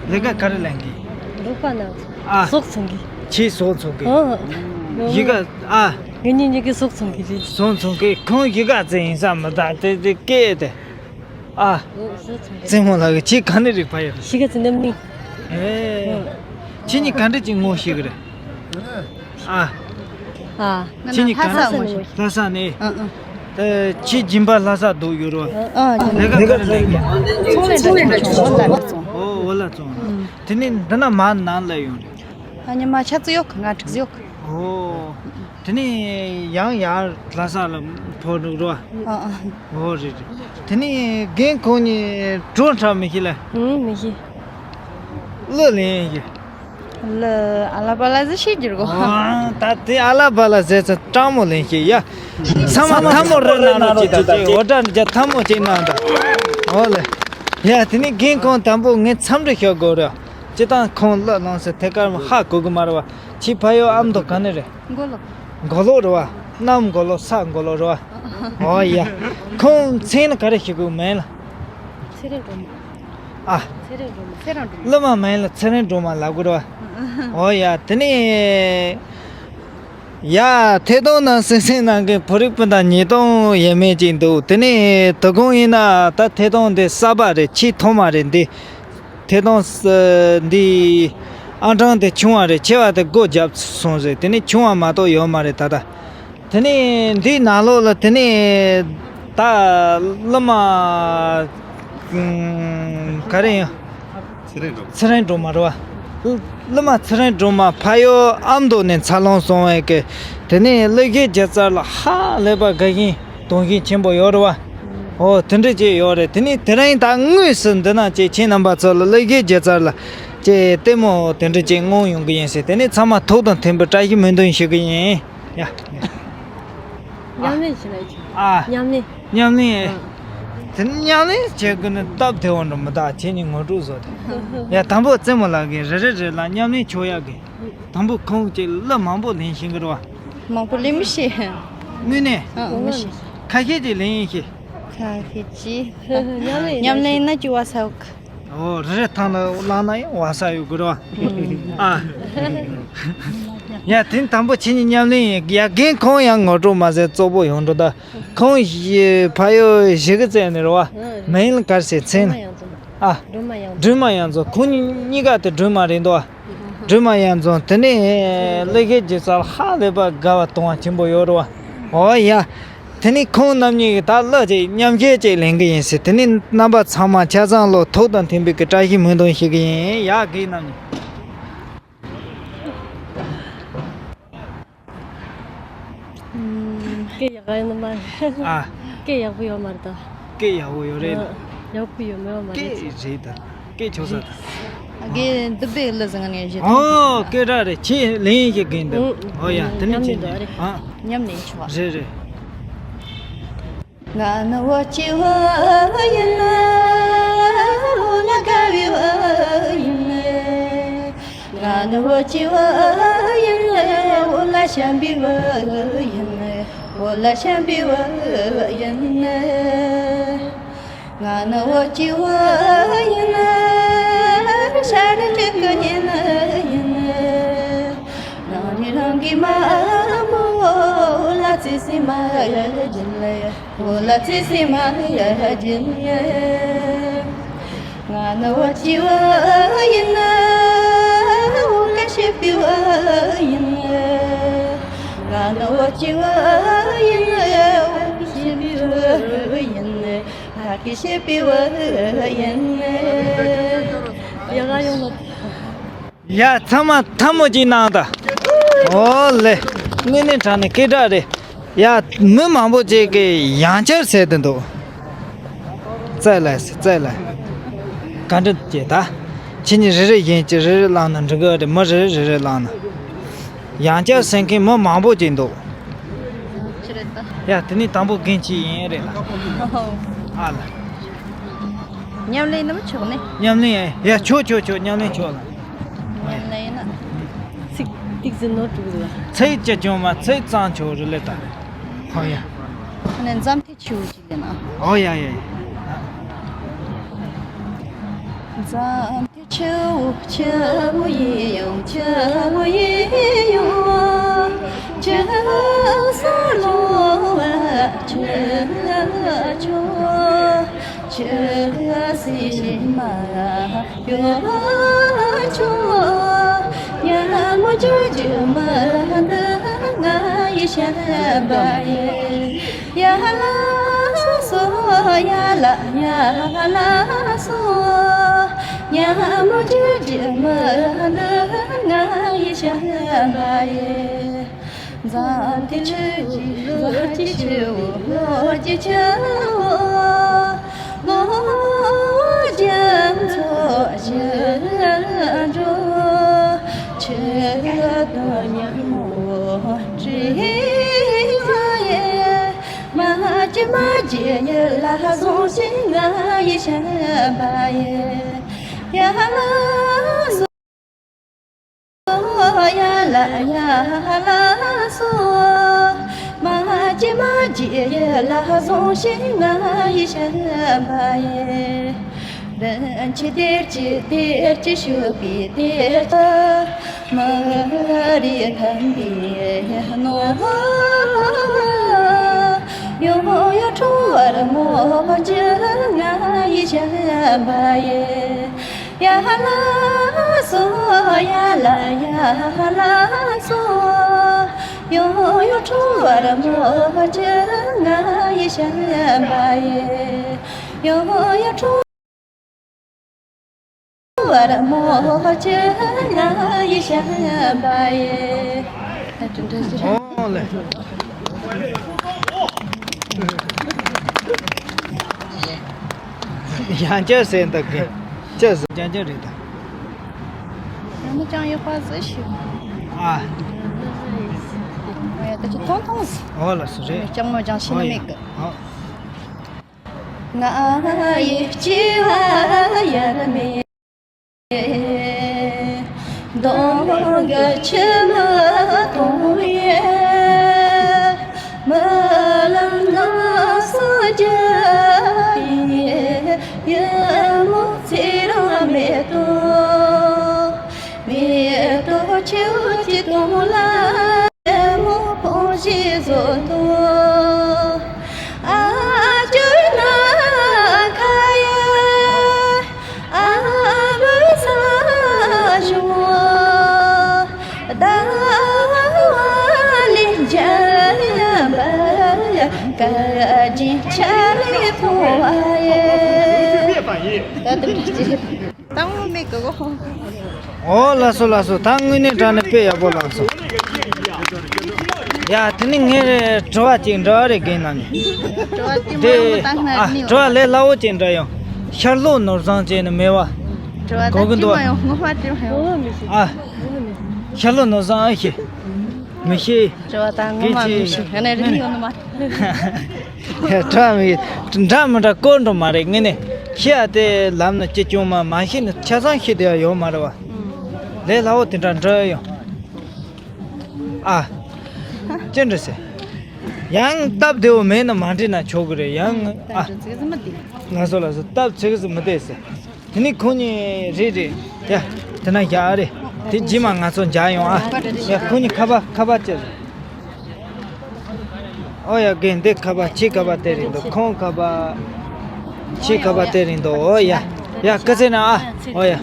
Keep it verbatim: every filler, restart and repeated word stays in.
ལས་ཀ་ག་རེ་ལས་ཀྱི། རོགས་པ་ན། ཨ། ཟོག་འཚོང་གི། ཁྱེད་ཟོག་འཚོང་གི། ཨོ། ཡི་ག་ཨ། ངེད་གཉིས་གཉིས་ཀྱི་ཟོག་འཚོང་གི་རེད། ཟོག་འཚོང་གི། ཁོང་ཡི་ག་ཙེ་ཡིན་ས་མི་ད་དེ་དེ་སྐད་དེ། ཨ། ཟོག་འཚོང་གི། བཙུན་མོ་ལགས་ཀྱི་ཁྱེད་ག་ནས་རིག་པ་ཡོད། གཞིས་ཀ་རྩེ་རྣམ་གླིང་། ཨེ། ཁྱེད་གཉིས་ག་འདྲ་ཅིག་ངོ་ཤེས་གི་རེད། ཨ། ཨ། ཁྱེད་གཉིས་ག་ལྷ་ས་ངོ་ཤེས། ལྷ་ས་ནས། ཨ་ཨ། ཨེ། ཁྱེད་སྦྱིན་པ་ལྷ་ས་འདུག་ཡོད་རོ། ཨ། ལས་ཀ་ག་རེ་ལས་ཀྱི། ཚོང་ལས་འདྲ་ཅིག་བྱུང་། འོ་ལ་བཙོང་། ཨོ་འོ་ལ་བཙོང་། ཨ། དེ་ནས་འདི་ན་མ་ནང་ལ་ཡོང་རེད། ཨ་ཉི་མ་ཆ་ཙི་ཡོད་གི། ང་དྲུག་ཙི་ཡོད་གི། ཨོ། དེ་ནས་ཡང་ཡར་ལྷ་ས་ལ་འཕོ་འགྲོ་རོ། ཨ་ཨ། ཨོ་རེད་རེད། དེ་ནས་རྒན་ཁོང་གཉིས་བྲོ་འཁྲབ་མི་ཤེས་ལ། ཨུམ། མི་ཤེས། གླུ་ལེན་ཤེས། གླུ་ཨ་ལ་པ་ལ་ཟི་ཤེས་རྒྱུ་རེད་གོ། ཨང་། ད་དེ་ཨ་ལ་པ་ལ་ཟེར་ཚེ་སྤྲང་མོ་ལེན་ཤེས་ཡ། ཚང་མ་ཐལ་མོ་རེ་གནང་རོགས་གྱིས། ད་དེ་འོ་ད་འཇའ་ཐལ་མོ་ཅིག་གནང་ད། ཨོ་ལེ། ཡ་དེ་ནས་རྒན་ཁོང་དང་པོ་ངས་འཚམས་འདྲི་ཞུ་དགོས་རེད། སྤྱིར་བཏང་ཁོང་གླུ་བླངས་ཚེ་ཐད་ཀར་མ་ཧ་གོ་གི་མ་རེད་བ། ཁྱེད་ཕ་ཡུལ་ཨ་མདོ་ག་ནས་རེད། མགོ་ལོག་མགོ་ལོག་རེད་བ། གནམ་མགོ་ལོག་ས་མགོ་ལོག་རེད་བ། ཨོ་ཡ། ཁོང་མཚན་ལ་ག་རེ་ཞུ་དགོས་མིང་ལ། ཚེ་རིང་སྒྲོལ་མ། ཨ། ཚེ་རིང་སྒྲོལ་མ། ཚེ་རིང་སྒྲོལ་མ། གླུ་མ་མིང་ལ་ཚེ་རིང་སྒྲོལ་མ་ལབ་དགོས་རེད་བ། ཨོ་ཡ། དེ་ནས་ཡ་ཐད་གཏོང་ནང་གསན་གཟིགས་གནང་མཁན་བོད་རིགས་སྤུན་ཟླ་ཉིས་སྟོང་ཡས་མས་ཅིག་འདུག་དེ་ནས་དོ་དགོང་ཡིན་ན་ད་ཐད་གཏོང་འདི་གསར་པ་རེད། ཆེས་ཐོག་མ་རེད་འདི། ཐད་གཏོང་ས་འདི་ཨང་གྲངས་དེ་ཆུང་བ་རེད། ཆེ་བ་དེ་སྒོ་བརྒྱབ་སོང་ཟེར། དེ་ནས་ཆུང་བ་མ་གཏོགས་ཡོད་མ་རེད་ད་ལྟ། དེ་ནས་འདི་ནང་ལོགས་ལ་དེ་ནས་ད་གླུ་མ་ཨུམ་ག་རེ་ཡིན། ཚེ་རིང་སྒྲོལ་མ། ཚེ་རིང་སྒྲོལ་མ་རེད་བ། གླུ་མ་ཚེ་རིང་སྒྲོལ་མ་ཕ་ཡུལ་ཨ་མདོ་ནས་འཚར་ལོངས་སོང་བའི་གི། དེ་ནས་གླུ་གཞས་སྒྱུ་རྩལ་ལ་ཧ་ལས་པ་དགའ་ཞེན་དུང་ཞེན་ཆེན་པོ་ཡོད་རེད་བ། ཨོ་དེ་འདྲ་ཅིག་ཡོད་རེད། དེ་ནས་དེ་རིང་ད་དངོས་སུ་འདི་ན་ཅིག་ཁྱེད་རྣམ་པ་ཚོ་ལ་གླུ་གཞས་སྒྱུ་རྩལ་ལ་ཅིག་ལྟད་མོ་དེ་འདྲ་ཅིག་མངོན་ཡོང་གི་ཡིན་ཟེར། དེ་ནས་ཚང་མ་ཐུགས་དང་མཐུན་པའི་བཀྲ་ཤིས་སྨོན་འདུན་ཞུ་གི་ཡིན། ཡ། མཉམ་ལེན་བྱེད་ན་ཡིན། ཨ། མཉམ་ལེན། མཉམ་ལེན། ཨ། དེ་མཉམ་ལེན་བྱེད་དགོས་ནི་སྟབས་བདེ་བོ་འགྲོ་མི་ད། ཁྱེད་གཉིས་ངོ་སྤྲོད་བཟོ་དེ། ཡ་དང་པོ་རྩེད་མོ་ལགས་ཀྱིས་རེ་རེ་རེ་ལ་མཉམ་ལེན་ཆོག་ཡག་གི། དང་པོ་ཁོང་གིས་གླུ་མང་པོ་ལེན་ཤེས་ཀྱི་རེད་བ། མང་པོ་ལེན་མི་ཤེས། དངོས་གནས། ཨ། མི་ཤེས། ཁ་ཤས་ཅིག་ལེན་ཤེས། ཁ་ཤས་ཅིག་མཉམ་ལེན། མཉམ་ལེན་ན་ཅི་བ་ས་འོག་ཨོ་རེ་རེ་ཐང་ལ་བླངས་ན་ཡང་བ་ས་ཡོད་དགོས་རེད་བ། ཨ། ཡ་དེ་དང་པོ་ཁྱེད་གཉིས་མཉམ་ལེན་ཡིན། ཡ་རྒན་ཁོང་ཡང་ངོ་སྤྲོད་མ་ཟད་གཙོ་བོ་ཡོང་འགྲོ་ད། ཁོང་ཡི་ཕ་ཡུལ་གཞིས་ཀ་རྩེ་ནས་རེད་བ། ཨ། མིང་ལ་ག་རེ་ཟེར་མཚན། སྒྲོལ་མ་གཡང་འཛོམས། ཨ། སྒྲོལ་མ་གཡང་འཛོམས། སྒྲོལ་མ་གཡང་འཛོམས། ཁོང་གཉིས་ཀ་དེ་སྒྲོལ་མ་རེད་འདུག་བ། སྒྲོལ་མ་གཡང་འཛོམས། དེ་ནས་གླུ་གཞས་སྒྱུ་རྩལ་ཧ་ལས་པ་དགའ་བ་དུང་བ་ཆེན་པོ་ཡོད་རེད་བ། ཨོ་ཡ། དེ་ནས་ཁོང་རྣམ་གཉིས་ཀྱིས་ད་གླུ་ཅིག་མཉམ་གཞས་ཅིག་ལེན་གི་ཡིན་ཟེར། དེ་ནས་རྣམ་པ་ཚང་མ་ཆ་ཚང་ལོ་ཐུགས་དང་མཐུན་པའི་གི་བཀྲ་ཤིས་སྨོན་འདུན་ཞུ་གི་ཡིན། ཡ་རྒན་རྣམ་གཉིས། ཨུམ། སྐད་ཡག་ག་ཡོད་ནི་མ་རེད། ཨ། སྐད་ཡག་པོ་ཡོད་མ་རེད་ད། སྐད་ཡག་པོ་ཡོད་རེད། ཨ། ཡག་པོ་ཡོད་མེད་མ་རེད། སྐད་རེད་ད། སྐད་ཆོག་ས་ད། ཨ་རྒན་འདི་པའི་གླུ་བཟང་ནས་བཞེས་ཐུབ། ཨོ་སྐད་གྲགས་རེད། ཁྱེད་ལེན་ཡིན་ཞིག་རྒན་འདུག་ཨུ། ཨོ་ཡ་དེ་ནས་མཉམ་ཁྱེད་ལེན་འདུག་ལེན། ཨ། མཉམ་ལེན་ཆོག་རེད་རེད། ང་ནི་བོད་ཀྱི་བུ་ཡིན། བོད་ལ་དགའ་བའི་བུ་ཡིན། ང་ནི་བོད་ཀྱི་བུ་ཡིན། བོད་ལ་བྱམས་པའི་བུ་ཡིན། བོད་ལ་བྱམས་པའི་བུ་ཡིན། ང་ནི་བོད་ཀྱི་བུ་ཡིན། ཤར་གཅིག་གི་གཉེན་ཡིན། རང་རེ་རང་གི་མ་མོ་ལ་བརྩེ་སེམས་མ་ཡ་བྱིན། བོད་ལ་བརྩེ་སེམས་མ་ཡ་བྱིན། ང་ནི་བོད་ཀྱི་བུ་ཡིན། བོད་ལ་གཤེགས་པའི་བུ་ཡིན། ང་ནི་བོད་ཀྱི་བུ་ཡིན། བོད་ལ་གཤེགས་པའི་བུ་ཡིན། བོད་ལ་གཤེགས་པའི་བུ་ཡིན། ཡ་ག་ཡོང་ལ། ཡ་ཚང་མ་ཐལ་མོ་གཅིག་གནང་དང་། ཨོ་ལེ། དངོས་གནས་དྲང་ནས་སྐད་གྲགས་རེད། ཡ་མི་མང་པོ་ཅིག་གིས་ཡང་བསྐྱར་ཟེར་དུ་འདུག་རྩེ་ལ་རྩེ་ལ། ག་འདྲ་བྱེད་ད། ཁྱེད་གཉིས་རེ་རེ་བཞིན་གྱིས་རེ་རེ་བླངས་ན་འགྲིག་གི་རེད། མི་རེ་རེ་རེ་རེ་བླངས་ན། ཡང་བསྐྱར་ཟེར་མཁན་མི་མང་པོ་ཅིག་འདུག་ཅི་རེད་ད། ཡ་དེ་ནས་དང་པོ་རྒན་ཁྱེད་ཡིན་རེད་ལ། ཨ་ལ། མཉམ་ལེན་ནམ་ཆོག་ནི། མཉམ་ལེན་ཡ་ཆོག་ཆོག་ཆོག་མཉམ་ལེན་ཆོག་ལ། མཉམ་ལེན་ན། ཚིག་ཏིག་ཙི་ནོར་འགྲོ་གི་འདུག་ལ། ཚིག་ཅི་བྱུང་མ་ཚིག་གཙང་ཆོག་རེད་ལེ་ད། ཧོ་ཡ། ཁ་ནས་འཛམ་ཐེ་ཆུ་ཅི་ལེ་ན། ཨོ་ཡ་ཡ་ཡ། ཙམ་གྱི་ཆུ་བོ་ཆུ་བོ་ཡིན་ཡང་ཆུ་བོ་ཡིན་ཡང་ཆུ་ས་ལོང་བ་ཆུ་ཆུ་ཆུ་སྲིད་ཞིང་མ་ཡོ་ཆུ་ཉ་མོ་ཆུ་ཆུ་མ་འདི་ང་ཡི་ཤ་བ་ཡི། ཡ་ལ་སོ་ཡ་ལ་ཡ་ལ་སོ། ཉ་མོ་ཅི་ཅི་མ་ལ་ང་ཡི་ཤ་བ་ཡི། འཛམ་གྱི་ཆུ་ཅི་ལོ་ཅི་ཆུ་ལོ་ཅི་ཆུ་ལོ་རྒྱ་མཚོ་ཆུ་འགྲོ་ཆུ་དང་ཉ་མོ་ཅི་ཡི། མ་ཅི་མ་ཅི་ཡི་ལ་སོང་ཞིག་ང་ཡི་ཤ་བ་ཡི། ཡ་ལ་སོ་ཡ་ལ་ཡ་ལ་སོ། མ་ཅི་མ་ཅི་ཡི་ལ་སོང་ཞིག་ང་ཡི་ཤ་བ་ཡི། དེར་ཅི་དེར་ཅི་དེར་ཅི་ཞུགས་པའི་དེར་ཅི། མ་རི་ཐན་པའི་ནོ། ཡོ་ཡོ་ཁྲོ་བར་མོ་ཅི་ང་ཡི་ཤ་བ་ཡི། ཡ་ལ་སོ་ཡ་ལ་ཡ་ལ་སོ། ཡོ་ཡོ་ཁྲོ་བར་མོ་ཅི་ང་ཡི་ཤ་བ་ཡི། ཡོ་ཡོ་ཁྲོ་བར་མོ་ཅི་ང་ཡི་ཤ་བ་ཡི། ཨོ་ལེ། ཡང་བསྐྱར་ཟེར་འདུག་གི། ཅི་ཟེར་རྐྱང་རྐྱང་རེད་ད། ཡང་ན་ཅང་ཡོད་པ་ཟེར་ཞུ། ཨ། ཨ་ཡ་ད་ཅི་ཐོང་ཐོང་ཟེར། ཨོ་ལ་སུ་རེད། ཅང་མོ་ཅང་ཤི་ནི་མེད་གི། ཨོ། ང་ཡི་སྐྱེ་བ་ཡར་མེད། གདོང་གི་མཆི་མ་གཏོང་བའི་རྨི་ལམ་ནང་སོ་བརྒྱབ་པའི་ཡུ་མོ་ཚེ་རིང་མེ་ཏོག་མེ་ཏོག་ཆུ་གཅིག་གཏོང་ལ། མོ་ཕོང་ཞིག་བཟོ་དོ། ཨ་ཅོ་ན་ཁ་ཡ། ཨ་བུ་ས་ཞུ། ད་བ་ལི་ཇ་ཡ་བ་ཡ་ཀ་ཅི་ཆ་ལི་ཕོ་བ་ཡེ། ད་དུ་ཅི། ཏང་མེ་གོ། ཨོ་ལགས་སོ་ལགས་སོ། ད་དངོས་གནས་དྲང་གནས་དཔེ་ཡག་པོ་ལགས་སོ། ཡ་དེ་ནི་ངས་དྲི་བ་ཅིག་འདྲི་བ་རེ་གིན་ན་ནི། དྲི་བ་དེ་མ་ཡོང་ད་སྔ་ཨ་ནི་དྲི་བ་ལས་སླ་བོ་ཅིག་འདྲི་ཡོང་། ཤར་ལྷོ་ནོར་བཟང་བཅས་ནི་མེད་བ། དྲི་བ་གོ་གི་ད་འདུག་ཅི་མ་ཡོང་ངོ་མ་དྲི་མ་ཡོང་། ཨ། ཤར་ལྷོ་ནོར་བཟང་ཨ་ཤེས། མི་ཤེས། དྲི་བ་ད་ངོ་མ་མི་ཤེས་ཧ་ནས་རིག་ཡོང་ནི་མ། དྲ་མི་འདྲ་མི་འདྲ་བཀོད་འགྲོ་མ་རེད་ངས་ནི། ཤེས་ཡ་དེ་ལམ་ནི་ཅི་བྱུང་མ་མ་ཤེས་ནི་ཆ་ཚང་ཤེས་དེ་ཡ་ཡོད་མ་རེད་བ། ལས་སླ་བོ་དེ་འདྲ་འདྲ་ཡོང་། ཨ། ཅི་འདྲ་ཟེར། ཡང་སྟབས་བདེ་བོ་མེད་ན་མ་འདྲི་ན་ཆོག་གི་རེད་ཡང་ཨ། ང་ཚོ་ལ་སོ་སྟབས་ཚིག་གི་མི་བདེ་ཟེར། དེ་ནི་ཁོང་གཉིས་རེད་རེད། ཡ། དེ་ན་ཡག་རེད། དེ་རྗེས་མ་ང་ཚོ་མཇལ་ཡོང་ཨ། ཡ་ཁོང་གཉིས་ཁ་པར་ཁ་པར་བཅད། ཨོ་ཡ་རྒན་འདི་ཁ་པར་ཁྱི་ཁ་པར་དེ་རིང་འདུག་ཁོང་ཁ་པར། ཁྱི་ཁ་པར་དེ་རིང་འདུག་ཨོ་ཡ། ཡ་ཀི་ཚེ་ན་ཨ། ཨོ་ཡ།